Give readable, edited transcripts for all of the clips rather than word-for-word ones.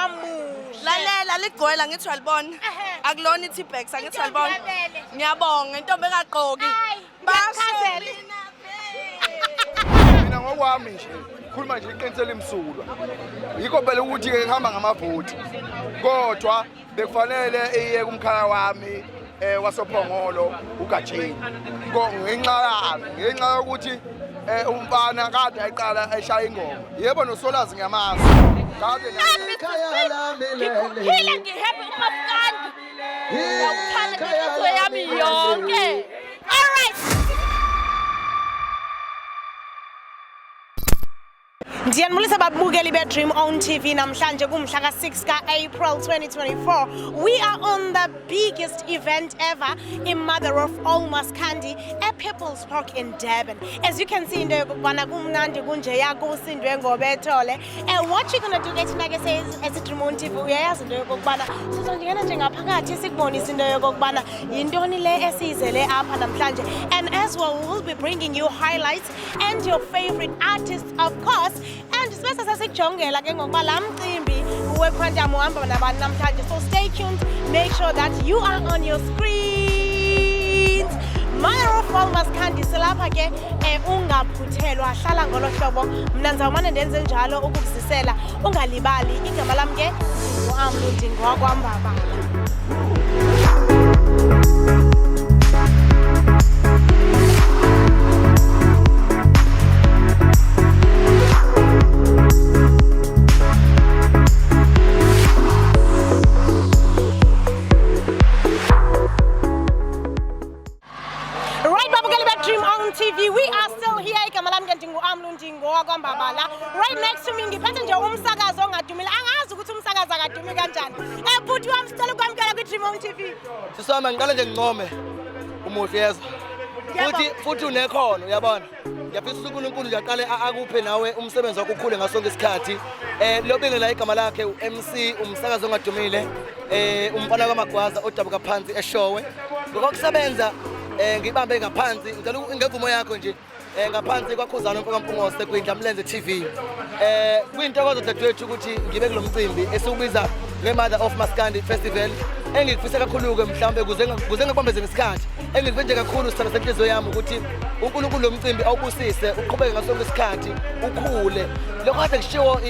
Wamuhle. Lalela ligcwele angithi uyalibona. Ehhe. Akulona i-T-Bags angithi Intombi uyalibona. yabele. Ngiyabonga intombi engagqoki. Hayi, Basho ngiyakuchazela. mina babe. Mina ngokwami nje khuluma nje iqiniso elimsulwa, yikho phela ukuthi-ke ngihamba ngamavoti, kodwa bekufanele iye kumkhaya wami wasoPhongolo uGatsheni, ngenxa yami, ngenxa yokuthi umfana kade ayiqala eshaya ingoma, yebo, noSolazi ngiyamazi kade. Ngikhuphile, ngihappy umaskandi. Ngiyawuthanda ngenhliziyo yami yonke. All right. Ndiyanibulisa babukeli be-Dream On TV. Namhlanje kumhla ka-6 ka-April 2024, we are on the biggest event ever, i-Mother of All Maskandi e-People's Park in Durban. As you can see, into yokokubana kumnandi kunjeya, kusindwe ngobethole. And what you gonna do ke thina ke esi-Dream On TV, uyayazi into yokokubana sizongena nje ngaphakathi sikubonise into yokokubana yintoni le esiyizele apha namhlanje, and as well we will be bringing you highlights and your favorite artists, of course, and sibe sasikujongela ke ngokuba laa mcimbi weQuantum uhamba nabani namhlanje. So stay tuned, make sure that you are on your screens. Mother of All Maskandi silapha ke. Ungaphuthelwa, hlala ngolo hlobo. Mna ndizawumane ndenze njalo ukukuzisela, ungalibali. Igama lam ke ndinguAmlu, ndingowakwaMbabala. Right, babukeli be-Dream On TV, we are still here. Igama lami ke ndingu-Amlu, ndingowakwambabala. Right next to me ngiphethe nje umsakazo ongadumile. Angazi ukuthi umsakazo akadumi kanjani. Bhuti wami, sicela ukwamukela kwi-Dream On TV. Siswami, ngiqale nje ngincome, umuhle yezwa, futhi unekhono, uyabona. Ngiyafisa ukuthi uNkulunkulu nje aqale akuphe nawe umsebenzi wakho ukhule ngaso sonke isikhathi. Lobingelela, igama lakhe u-MC, umsakazo ongadumile, umfana kaMagwaza odabuka phansi eShowe. Ngokusebenza ngibambe ngaphansi, ngicela ngevumo yakho nje, ngaphansi kwaKhuzana umfokaMpungose kwiNdlamlenze TV. Kuyintokozo dadewethu ukuthi ngibe kulo mcimbi esiwubiza nge-Mother of Maskandi Festival. Engikufisa kakhulu-ke mhlawumbe kuze ngakubambeze ngesikhathi, engikufe nje kakhulu, sithando senhliziyo yami, ukuthi uNkulunkulu lo mcimbi awubusise, uqhubeke ngaso sonke isikhathi, ukhule. Lokho kade kushiwo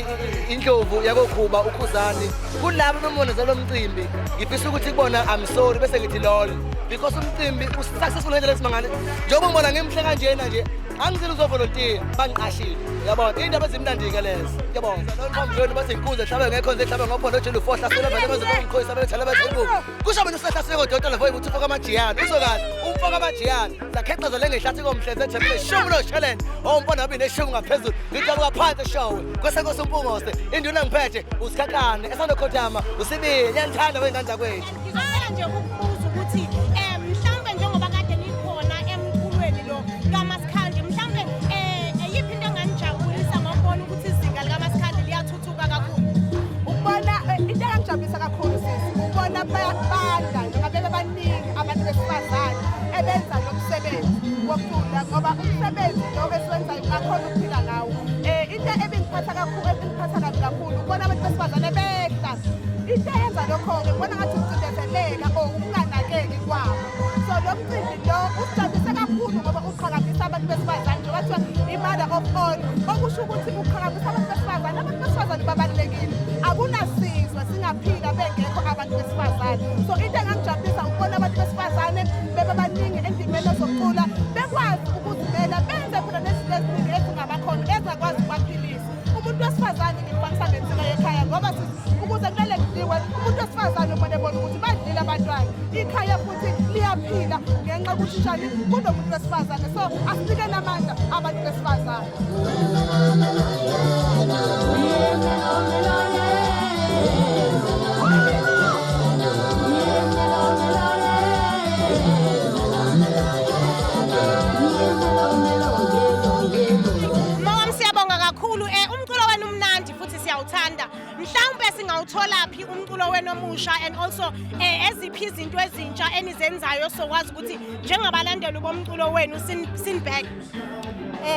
indlovu yakoKhuba uKhuzani kulabo bemoneza lo mcimbi, ngifisa ukuthi kubona I'm sorry, bese ngithi lol, because umcimbi usuccessful ngendlela esimangane. Njengoba ngibona ngimhle kanjena nje, angizile uzovolontiya, bangiqashile, uyabona, iy'ndaba ezimnandi-ke lezo. Ngiyabonga. Lolu bathi inkunzi ehlabe ngekho ehlabe ngophondo ojele ufohla sela vele bezomkhoyisa bethela bethe kusho mina usehlasele kodokotela voyi ukuthi umfoka amajiyane uzokazi umfoka amajiyane zakhexa zale ngehlathi komhleze ethembile shumi lo challenge owumfana wabi neshumi ngaphezulu. Ngidabuka phansi eShowe kwesenkosi uMpungose, induna ngiphethe uSikhakhane esandokhothama uSibiya. Ngiyanithanda wey'ngane zakwethu. Ngizocela nje ukukubuza ukuthi mhlawumbe njengoba kade nikhona emculweni lo kaMaskandi, mhlawumbe eyiphi into enganijabulisa ngokubona ukuthi izinga likaMaskandi liyathuthuka kakhulu? Ukubona into engangijabulisa kakhulu sisi, ukubona banda noma bebe baningi abantu besifazane ebenza lo msebenzi wokucula, ngoba umsebenzi lo esiwenzayo ungakhona ukuphila ngawo. Into ebingiphatha kakhulu, ebingiphatha kabi kakhulu, ukubona abantu besifazane behla. Into eyenza lokho-ke ngibona ngathi ukucindezeleka or ukunganakeki kwabo. So lo mcimbi lo usijabulise kakhulu ngoba uqhakambisa abantu besifazane, njengoba kuthiwa i-mother of all, okusho ukuthi uqhakambisa abantu besifazane. Abantu besifazane babalulekile, akunasizwe singaphila bengekho abantu besifazane. So into engangijabulisa ukubona abantu besifazane bebe baningi endimeni ezokucula, bekwazi ukuzimela, benze phela nezinto eziningi ezingabakhona ezingakwazi ukubaphilisa. Umuntu wesifazane ngimfanisa nensika yekhaya, ngoba ukuze kumele kudliwe, umuntu wesifazane kumele ebone ukuthi badlile abantwana, ikhaya futhi liyaphila ngenxa yokuthi njani kunomuntu wesifazane. So asinikeni amandla abantu besifazane. Mawami, siyabonga kakhulu. Umculo wenu umnandi futhi siyawuthanda. Mhlawumbe singawuthola phi umculo wenu omusha, and also eziphi izinto ezintsha enizenzayo sokwazi ukuthi njengabalandeli bomculo wenu sinibheke?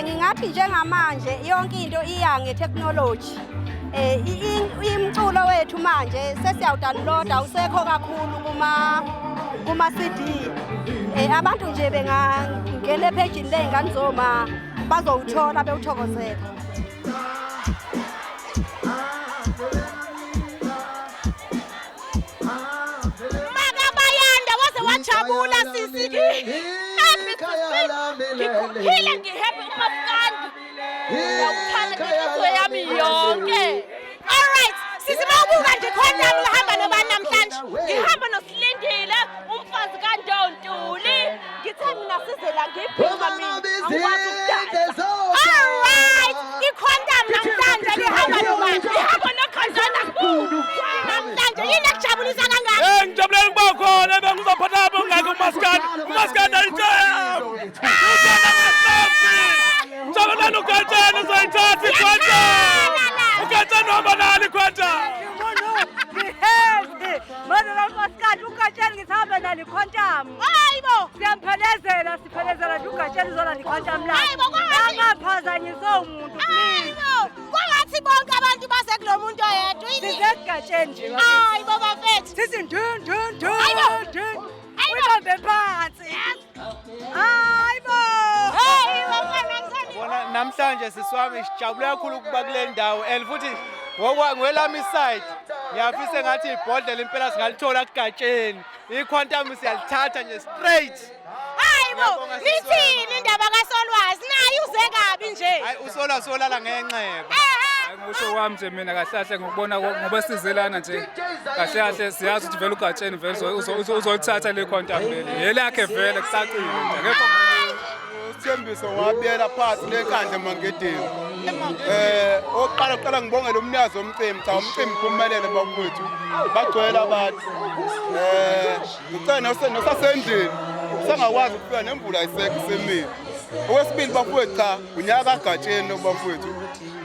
Ngingathi njengamanje yonke into iya ngetechnology. Imculo wethu manje sesiyawudownloada, usekho kakhulu kuma CD. Abantu nje bengangena ephejini ley'ngane zoma bazowuthola bewuthokozela. Makabayanda waze wajabula sisi. Ngikhuphile, ngihappy umaskandi. Ngiyawuthanda ngenhliziyo yami yonke. All right, sisi, mawubuka nje Quantum, uhamba nobani namhlanje? Ngihamba noSilindile, umfazi kaNtontuli. Ngithe mina size la ngibhinqa, mina angikwazi ukudansa. All right, iQuantum namhlanje lihamba nobani? Ngihamba noKhanzana. Namhlanje yini ekujabulisa kangaka? Eh, ngijabulela ukuba khona, bengizophatha lapho ngakho umaskandi. Umaskandi ayitshela. Jabulani, uGatsheni uzoyithatha iQuantum. UGatsheni uhamba nalo iQuantum. Ngihappy. Manje lamaskandi uGatsheni ngihambe nalo iQuantum. Hayibo. Siyamphelekezela, siphelezela nje uGatsheni uzolanda iQuantum lakhe. Hayibo, kwangathi- Angaphazanyiswa umuntu, please. Hayibo, kwangathi bonke abantu base kulo muntu oyedwa. Yini? Sizegatsheni nje. Hayibo bafethu. Sithi ndun ndun ndun Hayibo. ndun. Hayibo. Uyibambe phansi. Hayibo. Hey, bafana ngithanda. Bona namhlanje siswami sijabule kakhulu ukuba kule ndawo and futhi ngokwelami iside ngiyafisa engathi ibhodlela impela singalithola kuGatsheni. I-Quantum siyalithatha nje straight. Hayibo, Ngiyabonga, sisi. nithini indaba kaSolwazi? Naye uze kabi nje. Hayi, usolwa solala ngenxeba. Ehe. Ngisho kwami nje mina, kahle kahle ngokubona ngoba sizelana nje kahle kahle, siyazi ukuthi vele uGatsheni vele uzoyithatha le Quantum leli, yelakhe vele, kucacile nje, akekho. Sithembiso wabiyela phansi lenkandla emangedeni. Oqala kuqala ngibongele umnikazi womcimbi. Cha, umcimbi uphumelele bafowethu. Bagcwele abantu. Ngicela nosasendlini usangakwazi ukufika, nemvula ayisekho, isemile. Okwesibili bafowethu, cha, unyaka kaGatsheni lo bafowethu.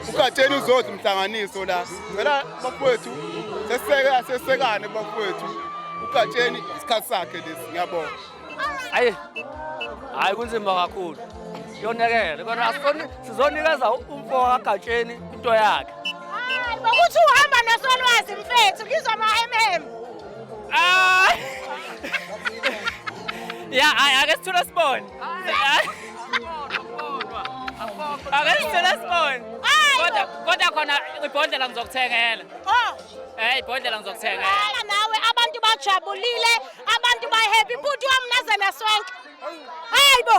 UGatsheni uzodla umhlanganiso la. Ngicela bafowethu seseke sesekane bafowethu. UGatsheni isikhathi sakhe lesi, ngiyabonga. Hayi hayi, kunzima kakhulu, yonakele, kodwa sizonikeza umfo kaGatsheni into yakhe. Hayibo, kuthi uhamba noSolwazi mfethu, ngizwa ama-MM. Ah! Ya, hayi, ake sithule sibone. Ake sithule sibone. Kodwa khona ibhodlela ngizokuthengela. Oh. Ibhodlela ngizokuthengela. Hala nawe, abantu bajabulile, abantu ba-happy. Bhuti wami, naze naswenke. Hayibo.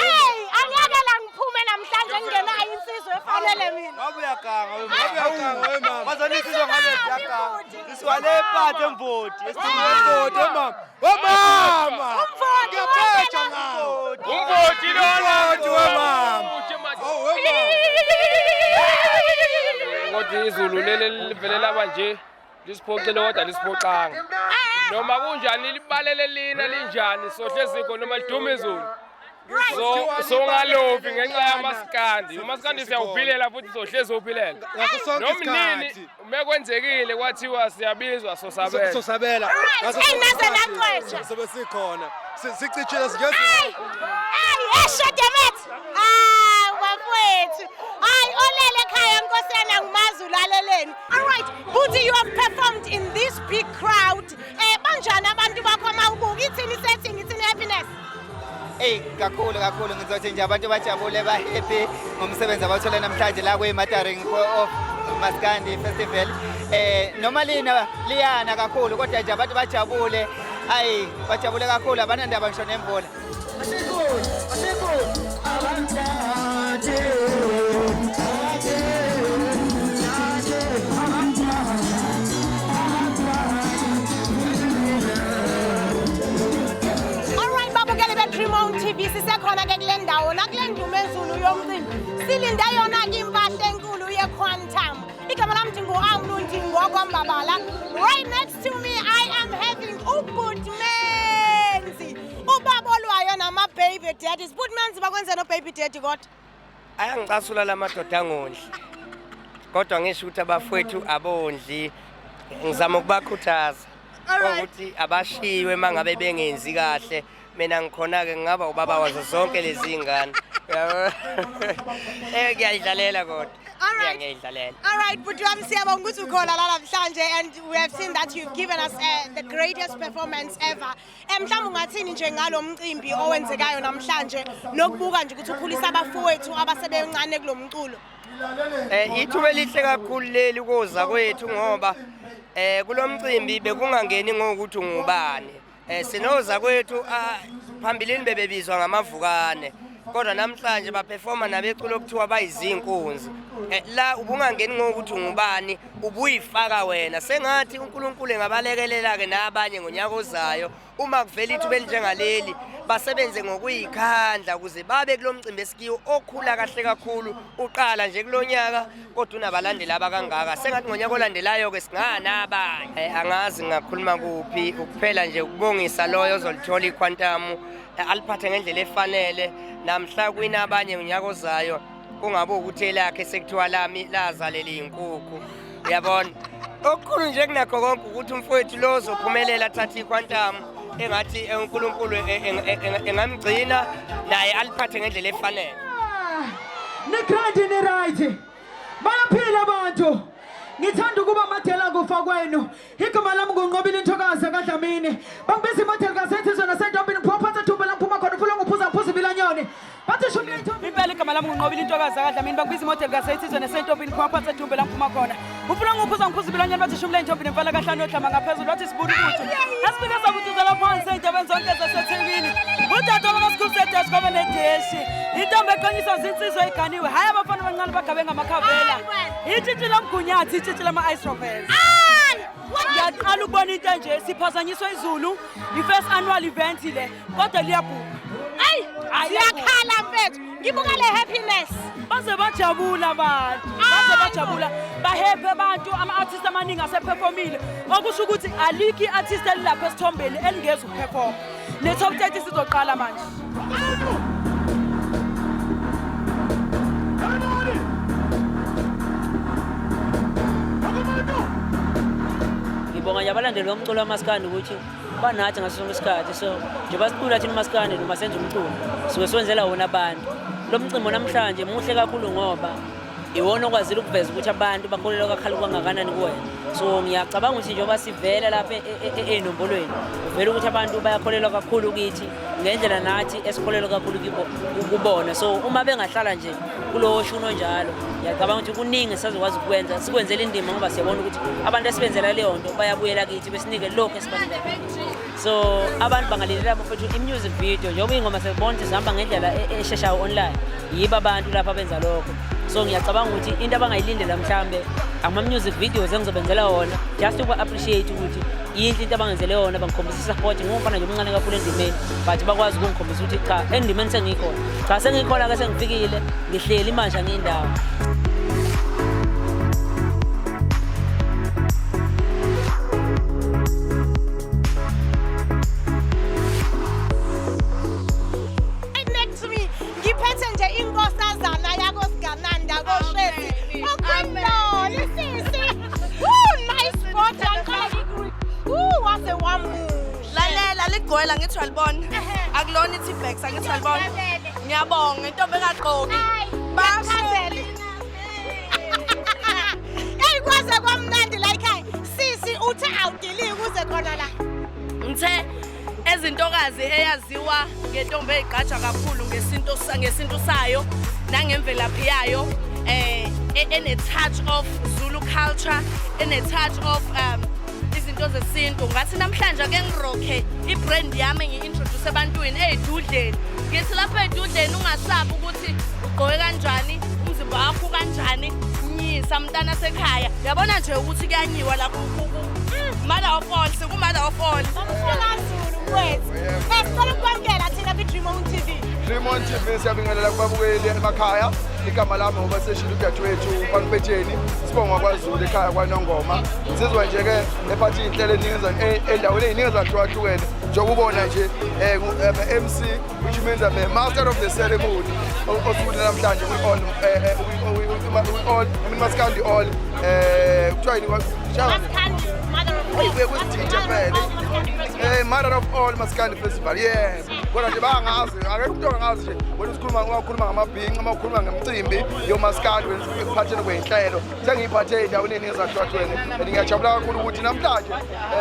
Hey, angeke la ngiphume namhlanje ngingenayo insizwa efanele mina. Ngabe uyaganga we, ngabe uyaganga we mama. Bazana insizwa ngabe uyaganga. Sisiwale ephathe emvoti. Esithi emvoti we mama. We mama. Umvoti. Ngiyaphetha ngawo. Umvoti lona. Umvoti we mama. Oh we mama. Kodwa izulu leli livele laba nje lisiphoxile, kodwa lisiphoxanga noma kunjani, libalele lina linjani, sohlezi khona noma liduma izulu. So songalovi ngenxa yamaskandi, umaskandi siyawuphilela futhi sohlezi uphilela. Ngaso sonke Noma nini isikhathi. mekwenzekile kwathiwa siyabizwa, sosabela. Sosabela. Right, hey, naze nacwetsha. Sobe sikhona. Sicitshile singezi. Hey, hey, esho dammit. Ah, bafowethu. Hayi, olele ekhaya nkosi yana ngimazi ulaleleni. All right, Buti, you have performed in this big crowd. Banjani abantu bakho mawubuka, ithini setting, ithini happiness? Eyi, kakhulu kakhulu, ngizothi nje abantu bajabule, ba-happy ngomsebenzi abawuthole namhlanje la kwi-Mothering of Maskandi Festival. Noma lina liyana kakhulu, kodwa nje abantu bajabule. Ayi, bajabule kakhulu, abanandaba ngisho nemvula. Alright, babukeli be-Dream TV, sisekhona ke kule ndawo nakule ndumezulu yomcimbi. Silinde yona ke impahla enkulu ye-Quantum. Igama lam ndingu-Amlundi ngokwambabala. Right next to me I am having uButmenzi, ubaba olwayo nama-baby daddies. Butmenzi, bakwenze no-baby daddy kodwa? Ayangicasula la madoda angondli, kodwa ngisho ukuthi abafowethu abondli, ngizama ukubakhuthaza ukuthi abashiwe uma ngabe bengenzi kahle. Mina ngikhona-ke, ngingaba ubaba wazo zonke lezi ngane. Yabo? Ngiyayidlalela kodwa. Alright. Ngiyidlalela. All right, bhuti wami, siyabonga ukuthi ukhona la namhlanje, and we have seen that you've given us the greatest performance ever. Mhlawumbe ungathini nje ngalo mcimbi owenzekayo namhlanje nokubuka nje ukuthi ukhulisa abafowethu abasebencane kulo mculo? Ithuba elihle kakhulu leli kuza kwethu ngoba kulomcimbi bekungangeni ngokuthi ungubani. Sinoza kwethu phambilini bebebizwa ngamavukane, kodwa namhlanje baperforma nabeculo okuthiwa bayizinkunzi. La ubungangeni ngokuthi ungubani, ubuyifaka wena. Sengathi uNkulunkulu engabalekelela ke nabanye ngonyaka ozayo uma kuvela ithuba elinjengaleli, basebenze ngokuyikhandla ukuze babe kulomcimbi esikiwo okhula kahle kakhulu, uqala nje kulonyaka kodwa unabalandeli abakangaka. Sengathi ngonyaka olandelayo ke singanabanye. Angazi ngingakhuluma kuphi, ukuphela nje ukubongisa loyo ozolithola iQuantum, aliphathe ngendlela efanele, namhla kwina abanye ngonyaka ozayo kungabe ukuthi elakhe sekuthiwa lami lazalela izinkukhu, uyabona. Okukhulu nje kunakho konke ukuthi umfowethu lo ozophumelela athathe iQuantum, engathi uNkulunkulu engamgcina naye aliphathe ngendlela efanele. Ni-grand, ni-right, bayaphila abantu. Ngithanda ukuba madela kufa kwenu. Igama lami nguNqobile Intokazi kaDlamini, bangibiza imodeli kasensizwe nasentombini. Ngiphuma phansi ethumbe la ngiphuma khona, ufuna ngiphuza ngiphuza ibilanyoni, bathi shumi intombi. Impela igama lami nguNqobile Intokazi kaDlamini, bangibiza imodeli kasensizwe nasentombini. Ngiphuma phansi ethumbe la ngiphuma khona, ufuna ngiphuza ngiphuza ibilanyoni, bathi shumi lentombi nemfana kahlanu ohlamba ngaphezulu, bathi sibuni ukuthi asifike sabutuzela phansi ey'ndabeni zonke zaseThekwini. Udade bakasikhulu sedeshi kwaba nedeshi, intombi eqonyiswa zinsizwa eganiwe, hhayi abafana abancane bagabe ngamakhavela, itshitshi lomgunyathi, itshitshi lama-ice rovers. Ngiyaqala ukubona into enje. Siphazanyiswa izulu, i-first annual event le, kodwa liyabhubha. Ayi, siyakhala mfethu. Ngibuka le happiness. Baze bajabula abantu, baze bajabula, bahappy abantu. Ama-artist amaningi aseperformile, okusho ukuthi alikho i-artist elilapha esithombeni elingezi ukuperforma. Ne-top 30 sizoqala manje. Ngibonga nje abalandeli bomculo wamaskandi ukuthi banathi ngaso sonke isikhathi. So njengoba sicula thina umaskandi noma senza umculo, suke siwenzela wona abantu. Lo mcimbi namhlanje muhle kakhulu ngoba iwona okwazile ukuveza ukuthi abantu bakholelwa kakhulu kangakanani kuwena. So ngiyacabanga ukuthi njengoba sivela lapha ey'nombolweni, kuvela ukuthi abantu bayakholelwa kakhulu kithi ngendlela nathi esikholelwa kakhulu kubona. So uma bengahlala nje kulowo shuni onjalo, ngiyacabanga ukuthi kuningi sazokwazi ukukwenza, sikwenzela indima, ngoba siyabona ukuthi abantu esibenzela leyo nto bayabuyela kithi besinike lokhu esibanika. So abantu bangalindela, bafethu, i-music video, njengoba iy'ngoma sebona ukuthi zihamba ngendlela esheshayo online, yibo abantu lapha abenza lokho. So ngiyacabanga ukuthi into abangayilindela mhlambe ama-music videos engizobenzela wona, just ukuba-appreciate ukuthi yinhle into abangenzele yona, bangikhombisa i-support. Ngumfana nje omncane kakhulu endimeni, but bakwazi ukungikhombisa ukuthi cha, endimeni sengikhona, cha, sengikhona-ke, sengifikile, ngihleli manje, angiyindawo. Right next to me ngiphethe nje inkosazana yakosigananda koShezi, uQueen sisi. Woo, nice spot, yaqala ngikuri. Woo, waze wamuhle. Lalela, ligqwela ngithi uyalibona, akulona i-T-Bags, angithi uyalibona. Ngiyabonga, intombi engagqoki. Bachazele. Hey, kwaze kwamnandi la ekhaya. Sisi, uthe awudiliki uze khona la. Ngithe ezintokazi eyaziwa ngentombi eyigqaja kakhulu ngesintu sayo nangemvelaphi yayo, ene touch of Zulu culture, ene touch of izinto zesintu. Ngathi namhlanje ake ngirocke ibrand yami, ngi-introduce ebantwini ey'dudleni. Ngithi lapha ey'dudleni ungasabi ukuthi ugqoke kanjani, umzimba wakho kanjani, nyisa mntana sekhaya. Yabona nje ukuthi kuyanyiwa la mother of all, siku-mother of all. UmfokaZulu wethu. Sicela ukwamukela thina kwi-Dream On TV. Dream On TV, siyabingelela kubabukeli emakhaya. Igama lami ngoba seshilo udadewethu uPanipetsheni, sibonga kwaZulu ekhaya kwaNongoma. Insizwa nje-ke ephathe iy'nhlelo eningi endaweni ey'ningi ezahlukahlukene, njengoba ubona nje MC, which means I'm a master of the ceremony osukwini namhlanje kwi-all kwi-all I mean Maskandi all, kuthiwa yini? Maskandi Mother of Ayibuye kuzidide phela. Mother of all Maskandi Festival, yeah. Kodwa nje bangazi, akekho umuntu ongazi nje. Wena usikhuluma ukhuluma ngamabhinqa, uma ukhuluma ngemicimbi yomaskandi wena ekuphatheni kwey'nhlelo. Sengiyiphathe ey'ndaweni ey'ningi ezahlukahlukene and ngiyajabula kakhulu ukuthi namhlanje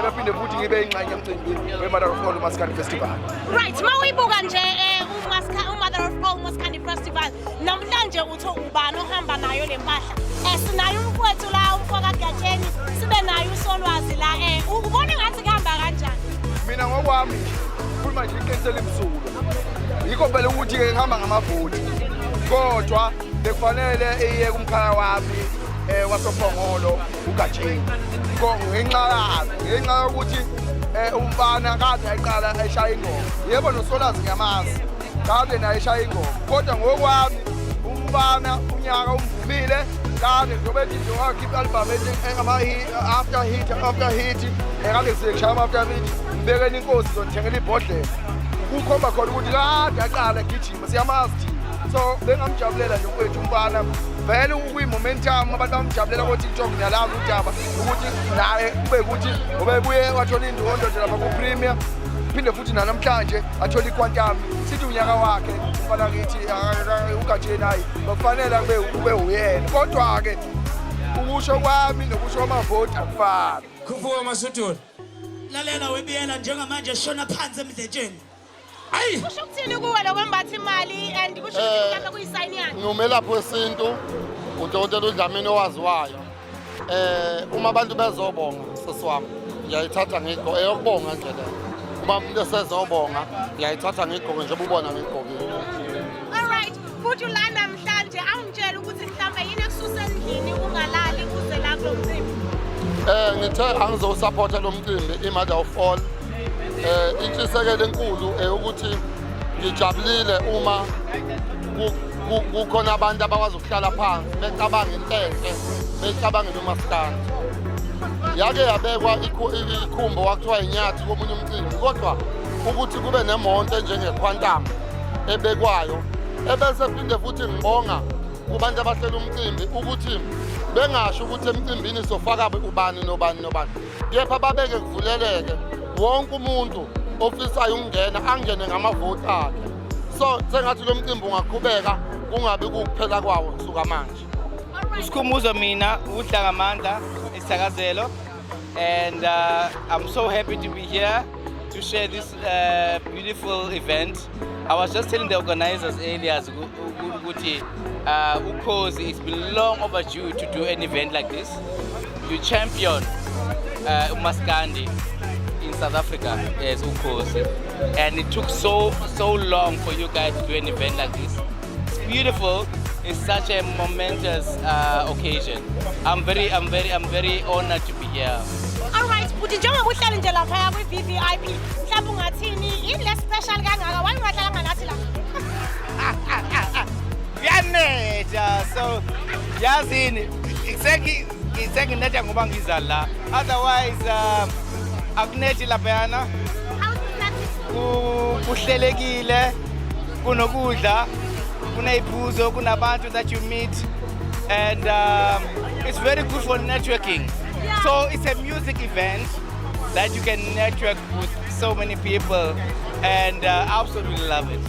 bephinde futhi ngibe ingxenye yomcimbi we-Mother of All Maskandi Festival. Right, uma uyibuka nje uMother of All Maskandi Festival namhlanje uthi ubani ohamba nayo le mpahla? Sinayo umfowethu la, umfokaGatsheni, sibe nayo uSolwazi la. Ubona ngathi kuhamba kanjani? Mina ngokwami nje, khuluma nje iqiniso elimsulwa. Yikho phela ukuthi-ke ngihamba ngamavoti, kodwa bekufanele iye kumkhaya wami wasoPhongolo uGatsheni. Ngenxa yazi, ngenxa yokuthi umfana kade ayiqala eshaya ingoma. Yebo, noSolwazi ngiyamazi, kade naye eshaya ingoma, kodwa ngokwami umfana unyaka umvumile kade njengoba ethi nje wakhipha i-album ethi after hit after hit, kade sekushaya ama-after hit, ngibekeni inkosi izonithengela ibhodlela, kukhomba khona ukuthi kade aqala egijima, siyamazi thina. So bengamjabulela nje kwethu umfana, vele ukuyi-momentum abantu bamjabulela ko-TikTok. Ngiyalazi udaba ukuthi naye kube ukuthi ngoba ebuye wathola indondo nje lapha ku-premier, phinde futhi nanamhlanje athole iQuantum, sithi unyaka wakhe umfana kithi uGatsheni. Hayi, bakufanele kube uyena, kodwa-ke ukusho kwami nokusho kwamavoti akufani. Khuphuka Masudula. Lalela webiyela, njengamanje shona phansi emdletsheni. Ayi. Kusho ukuthini kuwe lokwembatha imali and kusho ukuthi mhlawumbe kuyisayini yani? Ngiwumelaphi wesintu, udokotela uDlamini owaziwayo. Uma abantu bezobonga, sisi wami, ngiyayithatha ngigqoke eyokubonga nje le. Uma umuntu esezobonga, ngiyayithatha ngigqoke njengoba ubona ngigqokile. Alright, futhi la namhlanje awungitshela ukuthi mhlawumbe yini ekususa endlini ungalali uze la kulo mcimbi? Ngithe angizowusupporta lo mcimbi i-Mother of All. Intshisekelo enkulu eyokuthi ngijabulile uma kukhona abantu abakwazi ukuhlala phansi becabanga into enhle, becabangela umaskandi. Yake yabekwa ikhumbo kwakuthiwa inyathi komunye umcimbi, kodwa ukuthi kube nemonto enjenge-Quantum ebekwayo, ebese phinde futhi ngibonga kubantu abahlela umcimbi ukuthi bengasho ukuthi emcimbini sofaka ubani nobani nobani, kepha babeke kuvuleleke wonke umuntu ofisayo ukungena angene ngamavoti akhe. So sengathi lo mcimbi ungaqhubeka kungabi kukuphela kwawo kusuka manje. Usikhumbuzo mina uDlangamandla Isithakazelo, and I'm so happy to be here to share this beautiful event. I was just telling the organizers earlier ukuthi Ukhozi, it's been long overdue to do an event like this. You champion uMaskandi in South Africa as Ukhozi, and it took so so long for you guys to do an event like this. It's beautiful. It's such a momentous occasion. I'm very honored to be here. Alright, futhi njengoba uhleli nje laphaya kwi-VVIP, mhlawumbe ungathini, yini le special kangaka? Why ungahlalanga nathi la? Kuyanetha, so yazini senginetha ngoba ngiza la, otherwise akunethi laphayana. Kuhlelekile, kunokudla, kuney'phuzo, kunabantu that you meet, and it's very good for networking. So it's a music event that you can network with so many people, and absolutely love it.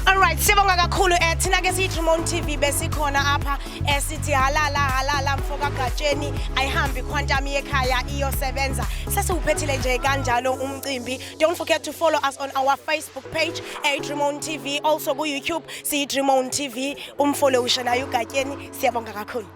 Alright, siyabonga kakhulu. Thina ke siyi-Dream TV besikhona apha, sithi halala halala mfoka Gatsheni, ayihambi Quantum yekhaya iyosebenza. Sesiwuphethile nje kanjalo umcimbi. Don't forget to follow us on our Facebook page, Dream TV, also ku YouTube siyi-Dream TV. Umfollowishe naye uGatsheni. Siyabonga kakhulu.